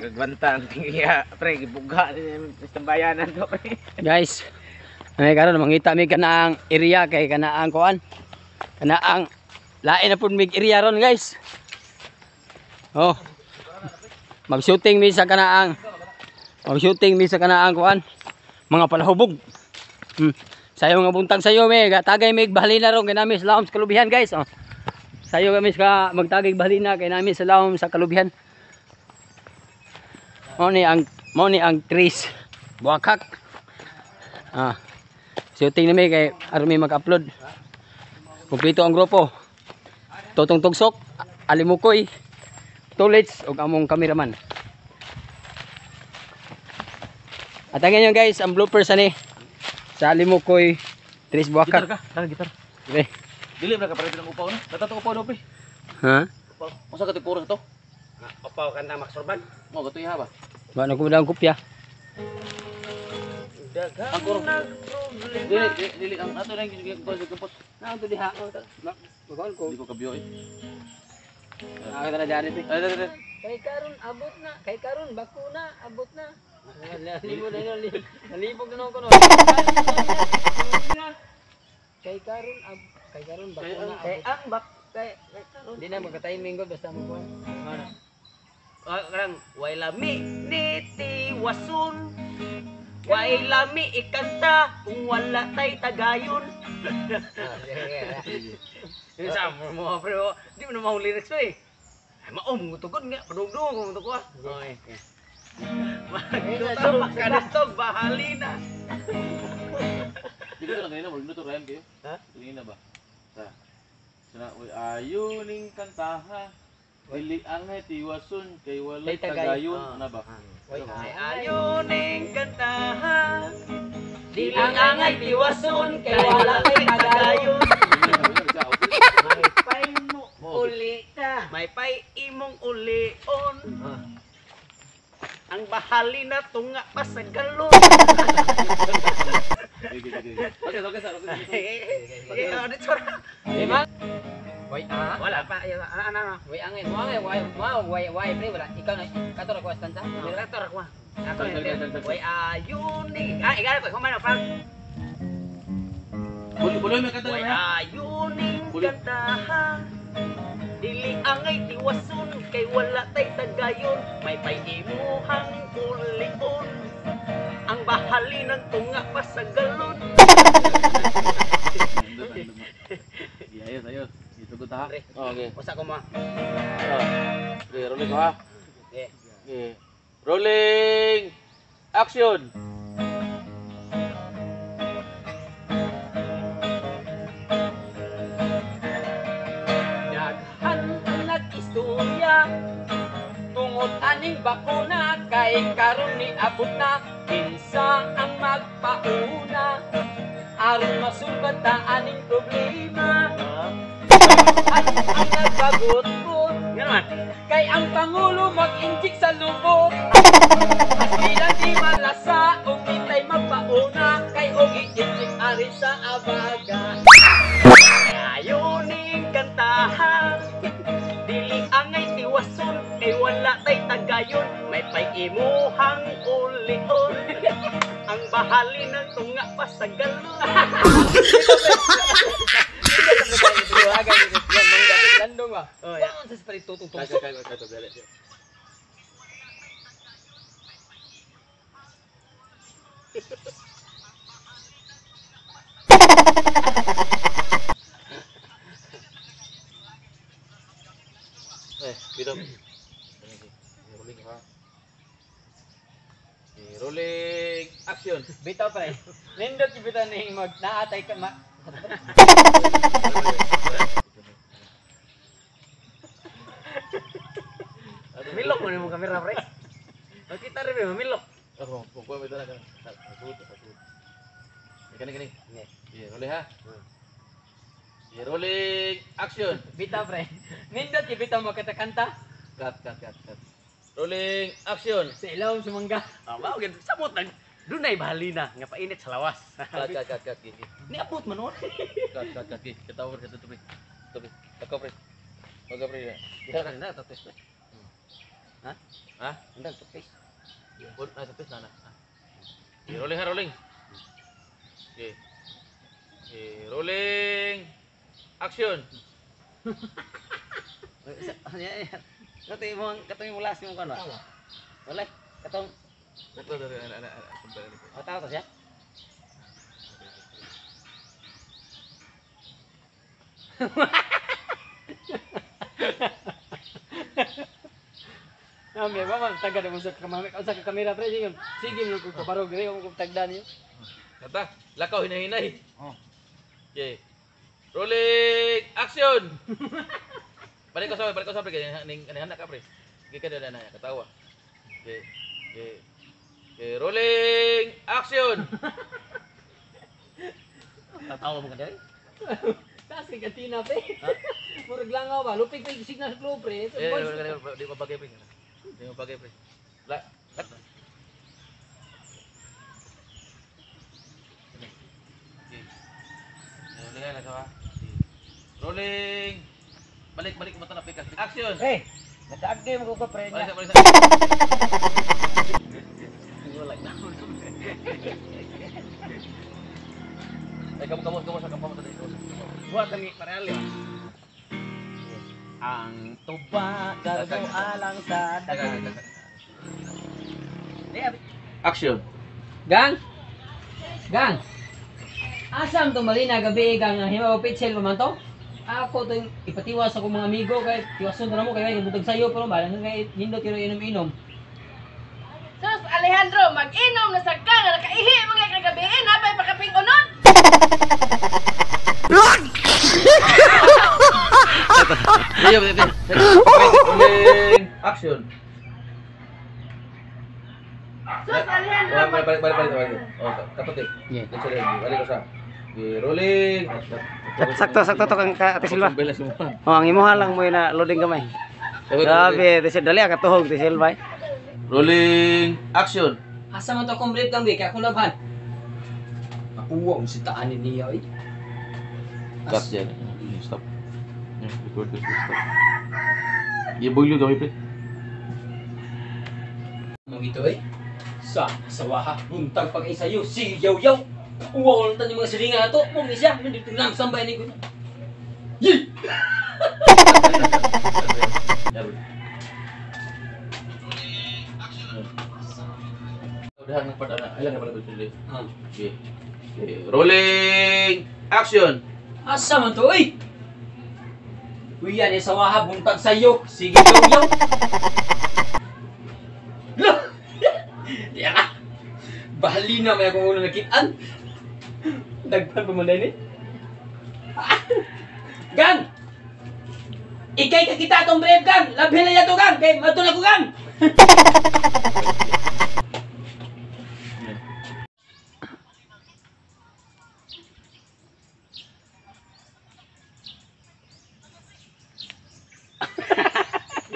Gagwanta ang tingya, pre, gibuga sa bayanan to, pre. Guys, ay karon mangita mi kanaang area kay kanaang kuan. Kanaang lain na pud mig area ron, guys. Oh. Mag-shooting mi sa kanaang kuan. Mga palahubog. Sayo nga buntag sayo mi, tagay mig bahalina ron kay nami sa lawom sa kalubihan, guys. Oh. Sayo kami sa magtagay bahalina kay nami sa lawom sa kalubihan. Mao ni ang trees. Buakak. Ah. Shooting na mi kay aron mi mag-upload. Kompleto ang grupo. Totong Tugsok, Alimukoy, Tulits ug among cameraman. At ang inyo, guys, ang bloopers ani sa Alimukoy, Tres Gitar Buakak. ka, tara gitar. Okay. Dili ba ka pareto ng upaw na? Natato upaw no pre. Ha? Upaw. Unsa ka tigpuro sa to? Upaw kanta maksorban. Mo gato iha ba? Ba na ko ang kopya. Ang kuro. Dili dili dili ang ato lang gipos gipos. Na to diha. Magkon ko. Di ko kabiyo eh. Ah, tara dyan eh. Ay, dali dali. Kay karon abot na, kay karon bakuna abot na. Nalibog na nalibog na ko no. Kay karon ab kay karon bakuna Kay abot. ang bak kay kay karon. Di na magka-timing ko basta mo kuan. Ano? Ah, karang way lami ni tiwasun. Way lami ikanta kung wala tay tagayon. Yung sa mo pre, oh. Di mo na mahong lyrics to eh. Ay, mao mo tugod nga, padugdung ko ko. Okay. Magtutok ka na to, bahalina. Di ko lang kanina mo luto rhyme kayo. Ha? Kanina ba? Sa. Sana oy ayo ning kantaha. Dili angay tiwason kay walay Kay tagayon. tagayon na ba? Ay ayuning kantaha. Dili ang angay tiwason kay wala tay tagayon. May pay mo uli ka. May pay imong ulion. Ang bahali na tunga pa sa galon. Okay, okay. Okay, okay, sir. Okay. Eh, ano tsura? Lima. Way ah. Wala pa. Ano, ano, ano. Way angay, mo angay, way mo way way pre wala. Ikaw na kato ra ko stanza. Director ako. Ako yung Way ayuning. Ah, ikaw ko. Humano, Frank. Buloy buloy may kanta Way na. ayuning Buloy. kantaha. Dili angay tiwason kay wala tay tagayon. May pay imuhang ulion. Ang bahali ng tunga pa sa galon. Ayos, ayos. Isugot ha. Okay. Usa ko mo. Okay, rolling ko ha. Okay. Okay. Rolling! Action! Daghan ang nag-istorya tungod aning bakuna kay karon ni abot na kinsa ang magpauna aron masulbat ta aning problema at ang nagbagot-got Nga naman. kay ang pangulo mag-injik sa lubot bilang di malasa ug ditay magpauna kay og i-injik ari sa abaga. Ayuning kantahan. Dili angay tiwason kay wala tay tagayon. May pay imuhang ulion. Ang bahali ng tunga pa sa galon. Landong ba? Oh, yeah. Sa palit tutong Kaya, kaya, kaya, kaya, Eh, bidog. Rolling ha. Okay, rolling. Action. Bitaw pre. Nindot yung bitaw ning mag naatay ka ma. Milok mo nimo kamera pre. Makita rin ba milok. Ako, kukuha mo ito na. Pasud, pasud. Kani, kani. Okay, rolling ha. Okay, rolling. Action. Bitaw pre. Nindot yung bitaw magkatakanta Cut, cut, cut, cut. Rolling. Action. sa ilawom sumangga. Ah, wow, gid samot nag dunay bahalina nga painit sa lawas. Cut, cut, cut, cut. Gigi. Niabot man nun. Cut, cut, cut. Gigi. Katawa pre, katawa pre. Tabi. Taka pre. Baga pre. Diha ka na tapos. Ha? Ha? Andang toothpaste. Ah, toothpaste na na. Okay, rolling ha, rolling. Okay. Okay, rolling. Action. Kato mo kato yung last mo kano. Wala. Katong Ito, ito, ito, ito, ito. oh, tao to siya. Nami ba man tagad mo sa kamera, sa kamera pre sige. Sige mo ko kabarog diri ko tagda niyo. Kata, lakaw hinahinay. Oh. Okay. Rolling, action. Balik ko sa pre kay ning ning ka pre. Sige ka na na katawa. Okay. Okay. Okay, rolling, action. Tatawa mo ka diri. Taas kay kantina pre. Murag langaw ba, lupig pa signal sa club pre. Eh, di pa bagay pre. Di pa bagay pre. La, kat. Okay. Rolling na sa. Rolling. Balik, balik mo na pikas. Action. Pre, nakaagdi mo ko pre Balik niya. sa, balik sa. Wala na. Ay, kamu kamu kamu sa kamu sa dito. Buhat kami pareali. Ang tuba garbo alang sa dagan. Action. Gang. Gang. Asam to Marina gabi gang ang hima pitchel pa man to? Ako to ipatiwas ako mga amigo kay tiwason na mo kay butag sayo pero balang kay nindot pero inom-inom. Sus, Alejandro, mag-inom na sa ka nga nakaihi mga kagabi, eh, napay pakaping unod. Rolling. Action. Sus, Alejandro, Balik, balik, balik, balik, balik. Oh, katot eh. Yeah. Balik ko sa. Okay, rolling. Sakto, sakto to kang Ate Silva. Oh, ang imuha lang mo na loading gamay. Grabe, Ate Silva, dali ang katuhog Ate Silva. Eh. Rolling. Action. Asa man to akong brief gang kay akong labhan. Ako ang sitaan ni niya oy. Cut yan. Stop. Yeah, record this. Stop. Ibulyo kami pre. Mangito eh. Sa sawaha buntag pag isayo sige yaw yaw. Uwaw lang tayo mga silingan na to. Mong siya nandito lang sambay ni ko. Yi! Udah nang pada ilang na pala tuloy. Ah. Okay. Okay. Rolling. Action. Asa man to oy? Uyan eh sawaha buntag sayo sige yaw yaw. Lah! Di ka. Bahali na may akong ulo nakitaan. Dagpan pa man din eh. Gang! Ikay ka kita atong brave gang! Labhin na yato gang! Kay matun ako gang!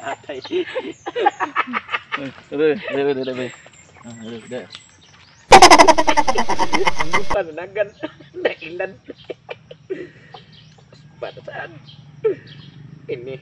Atay. Dali, dali, dali, dali. Ah, dali, dali. Ang pananagan nailan. Para saan? Ini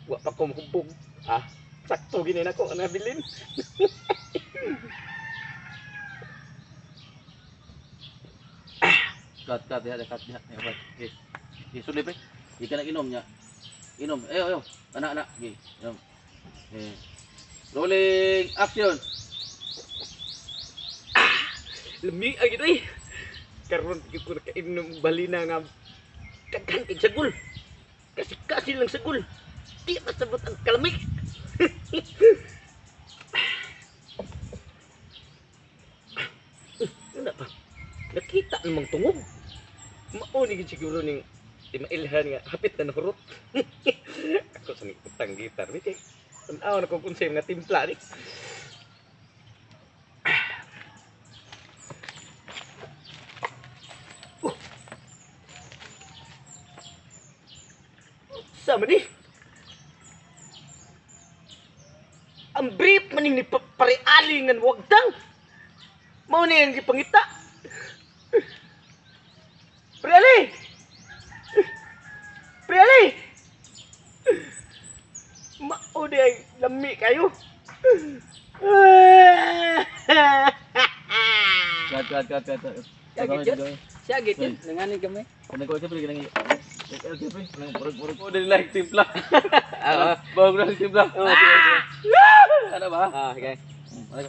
wa pa ko mahubog. Ah, sakto gini nako ang nabilin. Cut, cut, ya, cut, ya. Ya, okay. Okay, sulit pre. Di ka nag-inom niya. Inom. Ayo, ayo. Anak, anak. Okay, inom. Okay. Rolling, action. Lami ang ito eh. Karon gyud ko nakainom balina nga daghan kay sagol. Kasi kasi lang sagol. Di masabot ang kalamig. Ano pa? Nakita namang tungog. Mauni gid siguro ning di mailhan nga hapit na nahurot. Ako sa nagputang gitar ni kay. Tan-aw na kung unsay mga timpla ni. Sa man ni? Ang brief maning ni pareali nga wagtang. Mao ni ang gipangita. Preali! Preali! Mao di ay lami kayo. Cut, cut, cut, cut. Siya gid yun. Siya gid yun. Nanganin kami. Kung ko siyempre ginang siyempre nang murag mo dili like timpla. Bago na timpla. Oo, sige, sige. Ano ba? Ah, okay. Ano?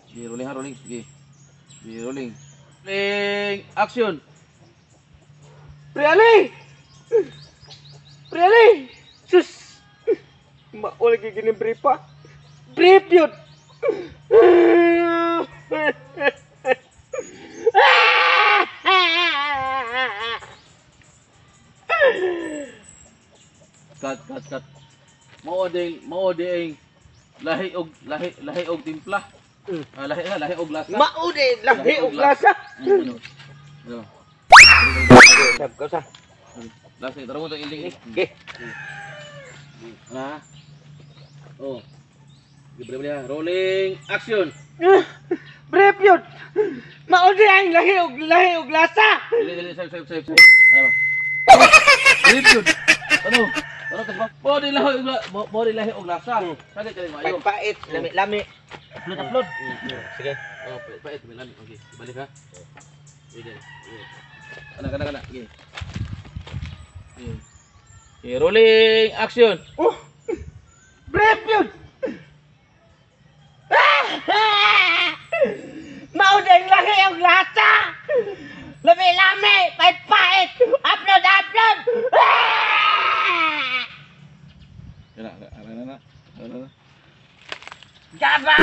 Sige, rolling ha, rolling. Sige. Sige, rolling. Rolling, action! Pre Ali! Pre Ali! Sus! Mao lagi gini brief pa. Brief yun! Cut, cut, cut. Mao ding, mao ding lahi og lahi lahi og timpla. Ah, lahi ha, lahi og lasa. Mao di lahi og lasa. Ano? Ano? Sab ka sa. Lasa, tara mo tong ending. Okay. Ha? Oh. Sige, bali, ha. Rolling, action! Brief yun! Mao di ang lahi og lasa. Dili, dili, save, save, save, save. Ano ba? Dili yun. Ano? Ano kasi ba? Mo di lahi og mo di lahi og lasa. Sagit kay maayo. Pait, lami-lami. Upload, upload. Sige. Oh, pait, pait, may lami. Okay, balik ha. Sige. Sige. Ana, kana, kana. Sige. Sige. Okay, rolling, action. Oh! Brief yun! Mao di ang lahi og lasa. Lami-lami, pait-pait. Upload, upload. Kana, kana, kana. Kana. Gaba!